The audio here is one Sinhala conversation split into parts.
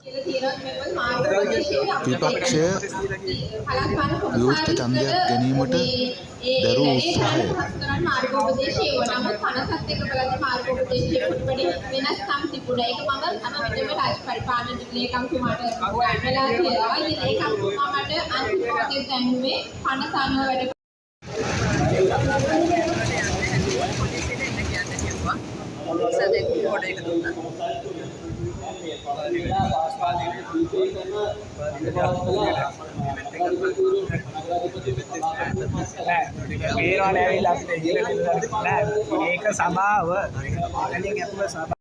විපක්ෂය විවෘත ඡන්දයක් ගැනීමට දැරූ උත්සාහය මාර්ගෝපදේශය ඒව. නමුත් පනතත් එක බලද්දී මාර්ගෝපදේශය පොඩි පොඩි වෙනස්කම් තිබුණා. ඒක මම හැම විටම රාජ්‍ය පරිපාලන ලේකම්තුමාට වෙලා තියෙනවා. ඉතින් ලේකම්තුමා මට අන්තිම මොහොතේ දැනුවේ පනත අනුව වැඩ පොලිසියට එන්න කියන්න කිව්වා. නිසා දැන් ඕඩර් එක දුන්නා. නෑ පේනවනේ ඇවිල්ලා අපිට ඉහළ නෑ ඒක සභාව එතනින් ඇතුළ සභාව.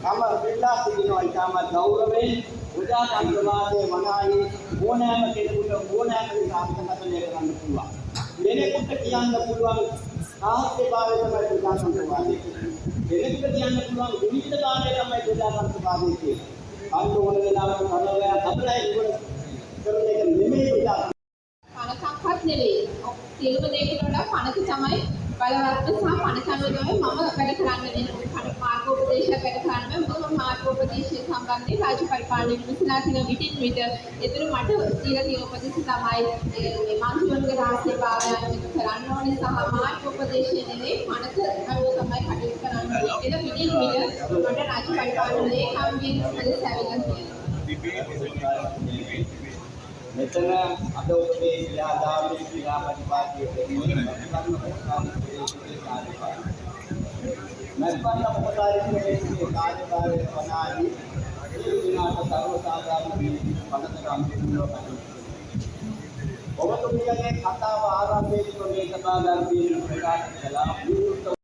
මම ඉල්ලා සිටිනවා ඉතාමත් ගෞරවයෙන් ප්‍රජාතන්ත්‍රවාදයේ වනාහි ඕනෑම කෙනෙකුට ඕනෑම විදිහට අර්ථකථනය කරන්න පුළුවන්. කෙනෙකුට කියන්න පුළුවන් සාහිත්‍යභාවය තමයි ප්‍රජාතන්ත්‍රවාදය කියලා. කෙනෙකුට කියන්න පුළුවන් විවිධභාවය තමයි ප්‍රජාතන්ත්‍රවාදය කියලා. අන්න ඕන වෙලාවක කරලා කපලා ඉවර කරන එක නෙමෙයි ප්‍රජාතන්ත්‍ර පනතක්වත් නෙවෙයි. සියලුම දේකට වඩා පනත තමයි බලවත් සහ පනත අනුව තමයි මම වැඩ කරන්න වෙන්නේ. පන මාර්ගෝපදේශයක් වැඩ කරන්න බෑ. මොකද මම මාර්ගෝපදේශය සම්බන්ධයෙන් රාජ්‍ය පරිපාලනය විමසලා තියෙන විටින් විට. ඒතර මට දීලා තියෙන උපදෙස් තමයි මේ මන්ත්‍රීවරුන්ගේ රහස්‍ය භාවය අනුමත කරන්න ඕනේ සහ මාර්ගෝපදේශය නෙවෙයි පනත අනුව තමයි කටයුතු කරන්න ඕනේ කියලා විටින් විට මට රාජ්‍ය පරිපාලන ලේකම්ගෙන් උපදෙස් ඇවිල්ලා තියෙනවා. මෙතන අද ඔබේ ක්‍රියාදාමයේ ක්‍රියාපටිපාටිය වෙනුවෙන් මැතිවරණ කොමසාරිස් ප්‍රදේශයේ කාර්යභාරය. මැතිවරණ කොමසාරිස් ප්‍රදේශයේ කාර්යභාරය වනාහි සියලු දෙනාට සර්ව සාධාරණ නීති පනතට අනුකූලව කටයුතු කිරීම. ඔබතුමියගේ කතාව ආරම්භයේදී මේ සභාගාරයේ ප්‍රකාශ කළා විවෘත